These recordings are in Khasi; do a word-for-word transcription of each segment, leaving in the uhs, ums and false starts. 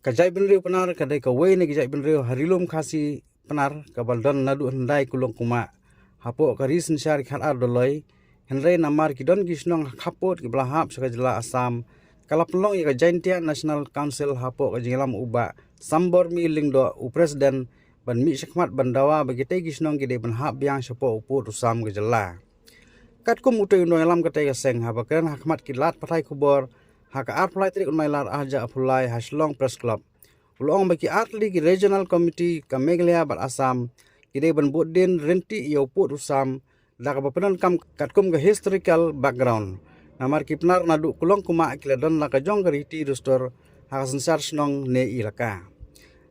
Ka jaitbynriew Pnar ka dei kawei na ki jaitbynriew ha Ri-lum Khasi Pnar kaba la don naduh hyndai kulong kumah hapoh ka ri synshar ki khatar doloi. Hynrei namar ki don ki shnong ha khappud kiba la hap sha ka jylla Assam, ka la pynlong ïa ka Jaintia National Council hapoh ka jingïalam u Bah Sambormi Lyngdoh, u president, ban mih shakhmat ban dawa ba kitei ki shnong ki dei ban hap biang shapoh u pud u sam ka jylla. Katkum utei u nongïalam katei ka seng haba kren ha khmat ki lad pathai khubor ha ka arphew lai tarik u Nailar arhajar arphew lai ha Shillong Press Club, u la ong ba ki artylli ki regional committee ka Meghalaya bad Assam ki dei ban bud dien ryntih ïa u pud u sam da kaba pyndonkam katkum ka historical background. Namar ki Pnar naduh kulong kumah ki la don la ka jong ka riti dustur ha ka synshar shnong ne ilaka.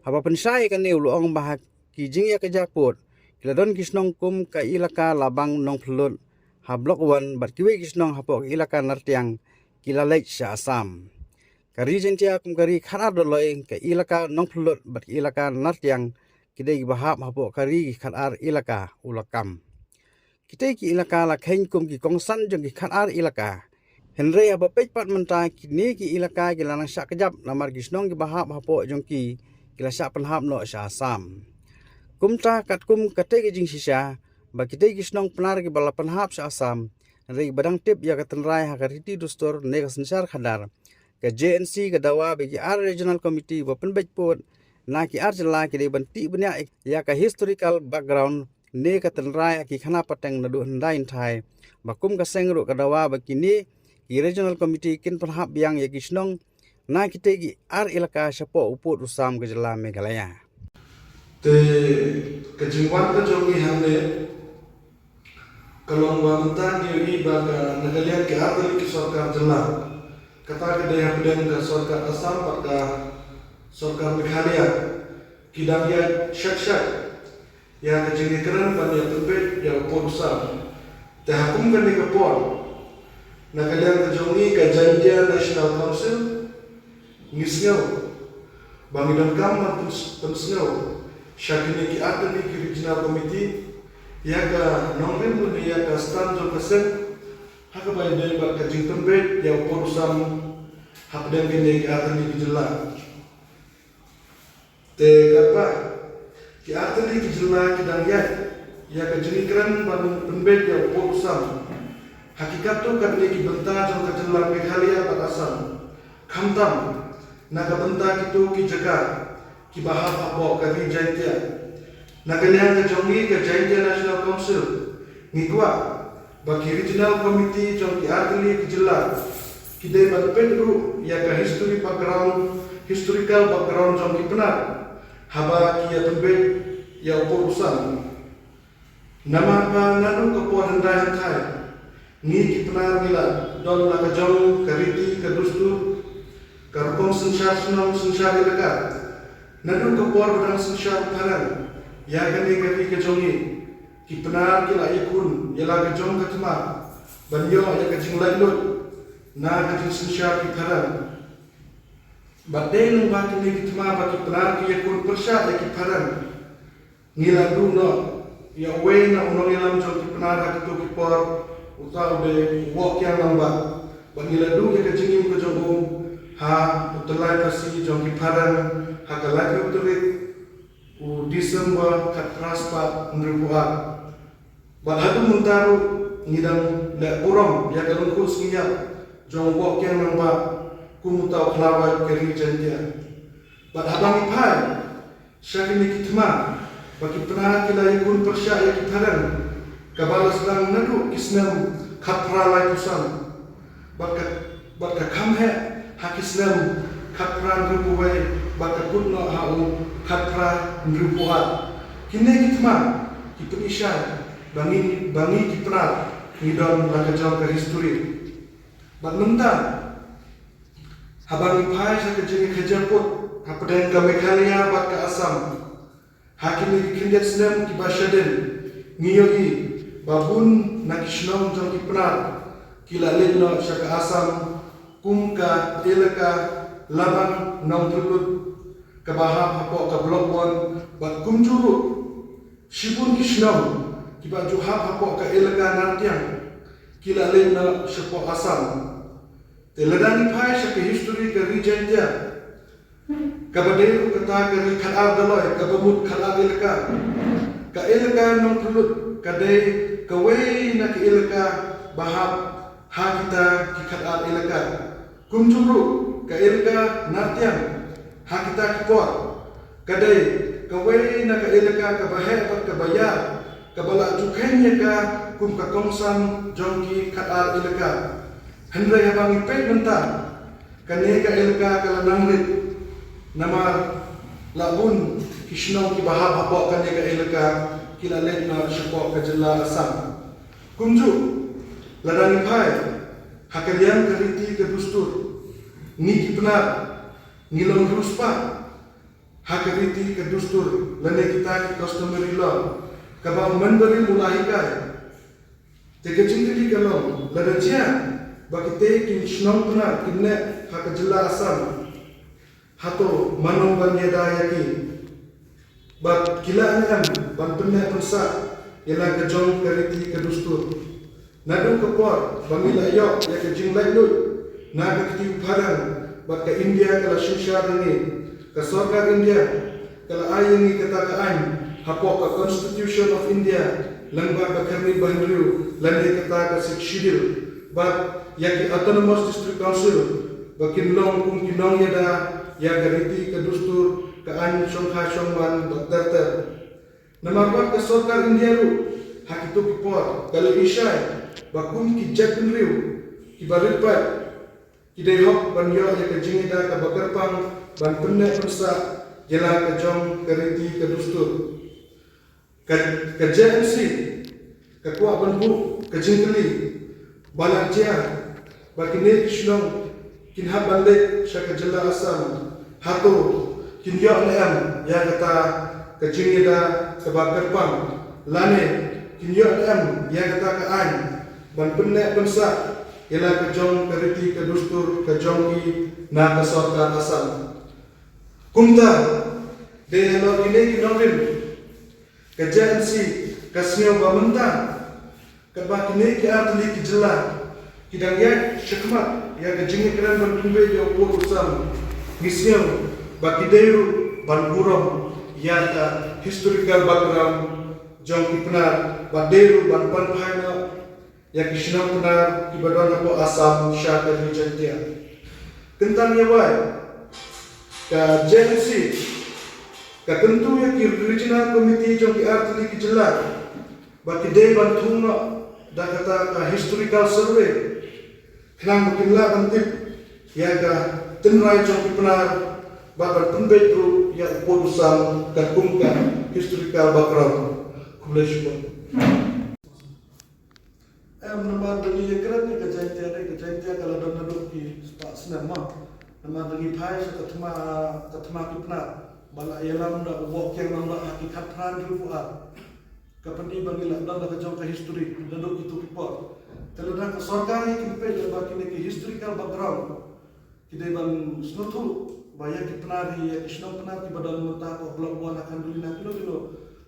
Haba pynshai ïa kane, u la ong ba ha ki jingïakajia pud ki la don ki shnong kum ka ilaka Labang Nongphyllut ha Block One bad kiwei ki shnong hapoh ka ilaka Nartiang ki la leit sha Assam. Ka ri Jaintia kum ka ri khatar doloi, ka ilaka Nongphyllut bad ka ilaka Nartiang ki dei kiba hap hapoh ka ri ki khatar ilaka, u la ong. Kitei ki ilaka la kheiñ kum ki kongsan jong ki khatar ilaka. Hynrei haba peit pat mynta, kine ki ilaka ki la nang shah kjap namar ki shnong kiba hap hapoh jong ki ki la shah pynhap noh sha Assam. Kumta katkum katei ka jingshisha ba kitei ki shnong Pnar kiba la pynhap sha Assam, hynrei kiba dang tip ïa ka tynrai ha ka riti dustur ne ka synshar khadar, ka J N C ka dawa ba ki ar regional committee ba pynbeit pud na ki ar jylla ki dei ban tih bniah ïa ka historical background ne ka tynrai ha ki khana pateng naduh hyndai hynthai. Ba kum ka seng ruh ka dawa ba kine ki regional committee kin pynhap biang ïa ki shnong na kitei ki ar ilaka shapoh u pud u sam ka jylla Meghalaya. Te ka jingwan ka jong ngi hangne ka long ba mynta ngi ïohi ba ka na ka liang ki artylli ki sorkar jylla, kata ka dei hapdeng ka sorkar Assam bad ka sorkar Meghalaya, ki dang ïaid shat shat ïa ka jingïakren ban ïa pynbeit ïa u pud u sam. Te ha kum kane ka por, na ka liang ka jong ngi ka Jaintia National Council, ngi sngew ba ngi donkam ban pyn-, pynsngew sha kine ki artylli ki regional committee ïa ka nongrim lane ïa ka stand jong ka seng ha kaba ïadei bad ka jingpynbeit ïa u pud u sam hapdeng kine ki artylli ki jylla. Te katba ki artylli ki jylla ki dang ïaid ïa ka jingïakren ban pynbeit ïa u pud u sam ha ki katto katne ki bynta jong ka jylla Meghalaya bad Assam, khamtam na ka bynta kito ki jaka kiba hap hapoh ka ri Jaintia, na ka liang ka jong ngi ka Jaintia National Council, ngi kwah ba ki regional committee jong ki artylli ki jylla ki dei ban peit ruh ïa ka history background, historical background jong ki Pnar haba ki ïa pynbeit ïa u pud u sam. Namar ba naduh ka por hyndai hynthai ngi ki Pnar ngi la don la ka jong ka riti ka dustur, ka rukom synshar shnong synshar ilaka. Naduh ka por ba dang synshar phareng ïa kane ka ri ka jong ngi, ki Pnar ki la ïakhun ïa la ka jong ka thma ban ïoh ïa ka jinglaitluid na ka jingsynshar ki phareng. Bad dei lyngba kine ki thma ba ki Pnar ki ïakhun pyrshah ïa ki phareng. Ngi la duh noh ïa uwei na u nongïalam jong ki Pnar ha kito ki por, uta u dei u Woh Kiang Nangbah. Bad ngi la duh ïa ka jingim ka jong u ha u tyllai phasi jong ki phareng ha ka laiphew tarik u December khatphra spah hynriewphew ar. Bad haduh mynta ruh ngi dang leh burom ïa ka lyngkhuh sngi ïap jong u Woh Kiang Nangbah kum uta u khlawait ka ri Jaintia. Bad haba ngi phai sha kine ki thma ba ki Pnar ki la ïakhun pyrshah ïa ki phareng, kaba la sdang naduh ki snem khatphra laiphew san. Bad ka, bad ka kham heh ha ki snem khatphra hynriewphew wei bad ka kut noh ha u khatphra hynriewphew ar. Kine ki thma ki pyni shai ba ngi, ba ngi ki Pnar ngi don la ka jong ka history. Bad mynta haba ngi phai sha ka jingïakajia pud hapdeng ka Meghalaya bad ka Assam ha kine ki khyndiat snem kiba shadien, ngi ïohi ba bun na ki shnong jong ki Pnar ki la leit noh sha ka Assam, kum ka elaka Labang Nongphyllut kaba hap hapoh ka Block One, bad kumjuh ruh shibun ki shnong kiba ju hap hapoh ka elaka Nartiang ki la leit noh shapoh Assam. Te lada ngi phai sha ka history ka ri Jaintia, Kaba dei ruh kata ka ri khatar Daloi, kaba mut khatar elaka. Ka elaka Nongpyrlut ka dei kawei na ka elaka ba hap ha kita ki khatar elaka. Kumjuh ruh ka elaka Nartiang ha kita ki por ka dei kawei na ka elaka kaba heh bad kaba ïar, kaba la ju kheiñ ïa ka kum ka kongsan jong ki khatar elaka. Hynrei haba ngi peit mynta, kane ka elaka ka la nang rit namar la bun ki shnong kiba hap hapoh kane ka elaka ki la leit noh shapoh ka jylla Assam. Kumjuh, lada ngi phai ha ka liang ka riti ka dustur, ngi ki Pnar ngi long riewspah ha ka riti ka dustur lane kita ki customary law kaba u Member u la hikai. Te ka jingkylli ka long, lada jia ba kitei ki shnong Pnar kin neh ha ka jylla Assam, hato mano ban ïada ïa ki? Bad ki lah ne em ban pynneh pynsah ïa la ka jong ka riti ka dustur? Naduh ka por ba ngi la ïoh ïa ka jinglaitluid na ka kti u phareng bad ka India ka la synshar ïa ngi, ka sorkar India ka la ai ïa ngi kata ka aiñ hapoh ka Constitution of India lyngba ka kyrni bahynriew lane kata ka Sixth Schedule, bad ïa ki Autonomous District Council ba kin long kum ki nongïada ïa ka riti ka dustur, ka aiñ shongkha shongman bad ter ter. Namar ba ka sorkar India ruh ha kito ki por ka la ïohi shai ba kum ki jaitbynriew kiba rit paid ki dei hok ban ïoh ïa ka jingïada kaba kyrpang ban pynneh pynsah ïa la ka jong ka riti ka dustur. Ka, ka J N C ka kwah ban buh ka jingkylli ba lada jia ba kine ki shnong kin hap ban leit sha ka jylla Assam, hato kin ïoh ne em ïa kata ka jingïada kaba kyrpang, lane kin ïoh ne em ïa kata ka aiñ ban pynneh pynsah ïa la ka jong ka riti ka dustur ka jong ki na ka sorkar Assam? Kumta, dei halor kine ki nongrim, ka J N C ka sngew ba mynta katba kine ki artylli ki jylla ki dang ïaid shakhmat ïa ka jingïakren ban pynbeit ïa u pud u sam, ngi sngew ba ki dei ruh ban burom ïa ka historical background jong ki Pnar, ba dei ruh ban pynpaw noh ïa ki shnong Pnar kiba don hapoh Assam sha ka Ri Jaintia. Kyntang ïa wai, ka J N C ka kyntu ïa ki Regional Committee jong ki artylli ki jylla ba ki dei ban thung noh da kata ka historical survey, khnang ba kin lah ban tip ïa ka tynrai jong ki Pnar bad ban pynbeit ruh ïa u pud u sam katkum ka historical background. Khublei shibun. Em, namar ba ngi ïakren ïa ka Jaintia, ka Jaintia ka la don naduh ki spah snem ma. Namar ba ngi phai sha ka thma, ka thma ki Pnar ba la ïalam da u Bohkiang Nangrah ha ki khatphra hynriewphew ar. Ka pyni ba ngi la don da ka jong ka history naduh kito ki por. Te lada ka sorkar hi kin peit ïa ba kine ki historical background, ki dei ban sngewthuh ba ïa ki Pnar hi, ïa ki shnong Pnar kiba don mynta ha Block One, ha Khanduli, ha kino kino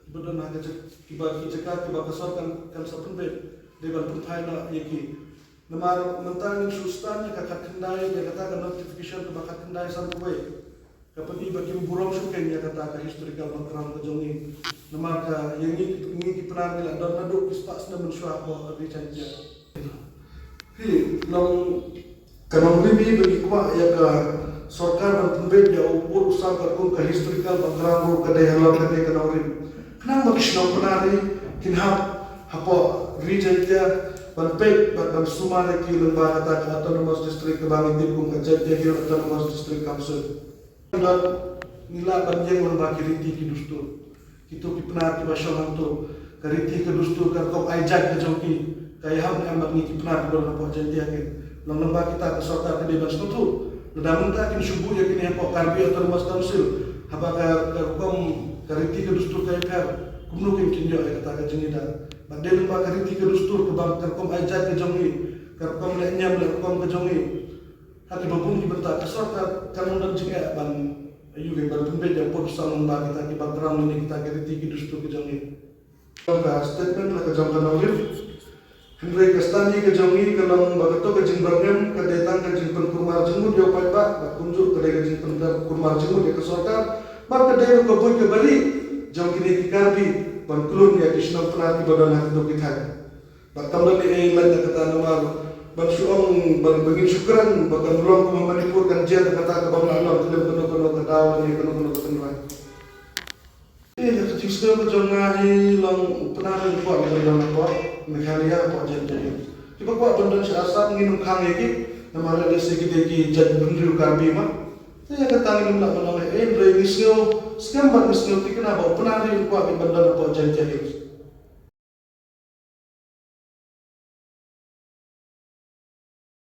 kiba don ha ka jaka, kiba, ki jaka kiba ka sorkar kan sa pynbeit, dei ban pynpaw noh ïa ki. Namar mynta ngin shu stand ïa ka khatkhyndai, ïa kata ka notification kaba khatkhyndai sanphew wei. Ka pyni ba kim burom shuh kein ïa kata ka historical background ka jong ngi. Namar ka, ïa ngi, ngi ki Pnar ngi la don naduh ki spah snem mynshuwa hapoh Ri Jaintia. Phi, long, ka nongrim hi ba ngi kwah ïa ka sorkar ban pynbeit ïa u pud u sam katkum ka historical background ruh ka dei halor kane ka nongrim. Khnang ba ki shnong Pnar hi kin hap hapoh Ri Jaintia ban peit bad ban sumar ïa ki lyngba kata ka Autonomous District kaba ngi tip kum ka Jaintia Hills Autonomous District Council. Ngi lah ban ïeng lyngba ki riti ki dustur. Kito ki Pnar kiba shong hangto, ka riti ka dustur, ka rukom aijait ka jong ki, ka ïahap ne em bad ngi ki Pnar kiba don hapoh Jaintia kein? Long lyngba kita ka sorkar ka dei ban sngewthuh. Lada mynta kin shu buh ïa kine hapoh Karbi Autonomous Council, haba ka, ka rukom, ka riti ka dustur ka ïapher, kumno kein kin ïoh ïa kata ka jingïada? Bad dei lyngba ka riti ka dustur kaba, ka rukom aijait ka jong ngi, ka rukom leh niam leh rukom ka jong ngi, ha kiba bun ki bynta ka sorkar kan ym don jingeh ban, ïa u, ban pynbeit ïa u pud u sam lyngba kita ki background ne kita ki riti ki dustur ki jong ngi. Ka statement la ka jong ka nongrim. Hynrei ka stad ka jong ngi ka long ba kato ka jingbarngem ka dei tang ka jingpynkulmar jingmut ïa u paidbah, bad kumjuh ka dei ka jingpynkulmar jingmut ïa ka sorkar, bad ka dei ruh ka buit ka barieh jong kine ki Karbi ban khlun ïa ki shnong Pnar kiba don ha kito ki thaiñ. Bad kam don ei ei lait na kata namar ban shu ong ban, ba ngin shu kren ba kan long kum ha Manipur, kan jia na kata ka bym lah long khlem kano kano ka daw lane kano kano ka tynrai. Ïa ka jingsngew ka jong nga hi long u Pnar un kwah ban don hapoh Meghalaya, hapoh Jaiñtia Hills. Kiba kwah ban don sha Assam ngin ym khang ïa ki, namar lehse ki dei ki jaitbynriew Karbi ma. Te ïa kata ngin ym lah ban ong ei ei, hynrei ngi sngew skhem bad ngi sngew thikna ba u Pnar hi un kwah ban don hapoh Jaiñtia Hills.